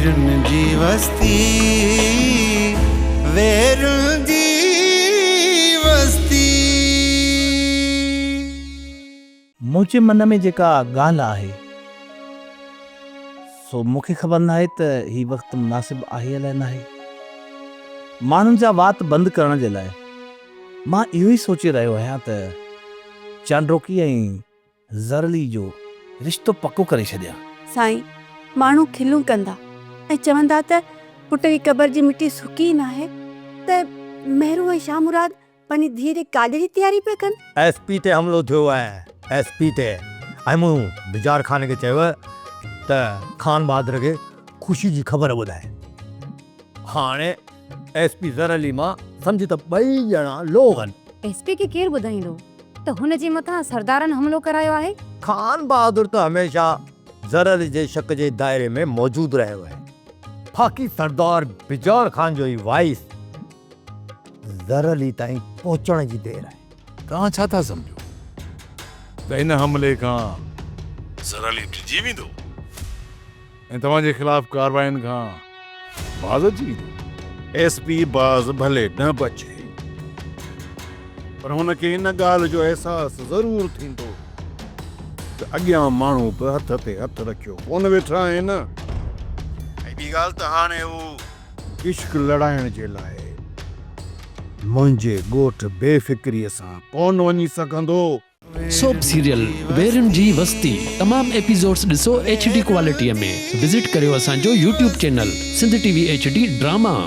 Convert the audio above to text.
ويرن جي وستي، ويرن جي وستي. منهنجي من ۾ جيڪا ڳالهه آهي، سو مون کي خبر ناهي ته هي وقت مناسب آهي الائي ناهي. ماڻهن جا وات بند ڪرڻ جي لاء مان اهو ئي سوچي رهيو آهيان ته چانڊوڪي ۽ زرعلي جو رشتو پڪو ڪري ڇڏيان. سائين، ماڻهو کلون ڪندا ۽ چوندا ته پٽ جي قبر جي مٽي سڪي ئي ناهي ته مهرو ۽ شاهه مراد پنهنجي ڌيء جي ڪاڄ جي تياري پيا ڪن. ايس پي تي حملو ٿيو آهي، ايس پي تي، ۽ مون بجار خان کي چيو ته خان بهادر کي خوشي جي خبر ٻڌائي. هاڻي ايس پي زر علي مان سمجهه ته ٻئي ڄڻا لوهه آهن. ايس پي کي ڪير ٻڌائيندو ته هن جي مٿان سردارن حملو ڪرايو آهي؟ خان بهادر ته هميشه زر علي جي شڪ جي دائري ۾ موجود رهيو آهي. باقي سردار بجار خان جو هي وائيس زر علي تائين پهچڻ جي دير آهي. توهان ڇا ٿا سمجهو ته ان حملي کان زر علي ڊڄي ويندو ۽ توهان جي خلاف ڪارواين کان باز اچي ويندو؟ ايس پي باز ڀلي نه بچي پر هن کي ان ڳالهه جو احساس ضرور ٿيندو ته اڳيان ماڻهو به هٿ تي هٿ رکيو ڪونه ويٺا آهن ۽ ٻي ڳالهه ته هاڻي هو عشق لڙائڻ جي لاء منهنجي ڳوٺ بي فڪريء سان ڪونه وڃي سگهندو. سوپ سيريل ويرين جي وستي تمام ايپيسوڊس ڏسو ايڇ ڊي ڪوالٽي ۾ وزٽ ڪريو اسان جو YouTube channel Sindh T V H D drama.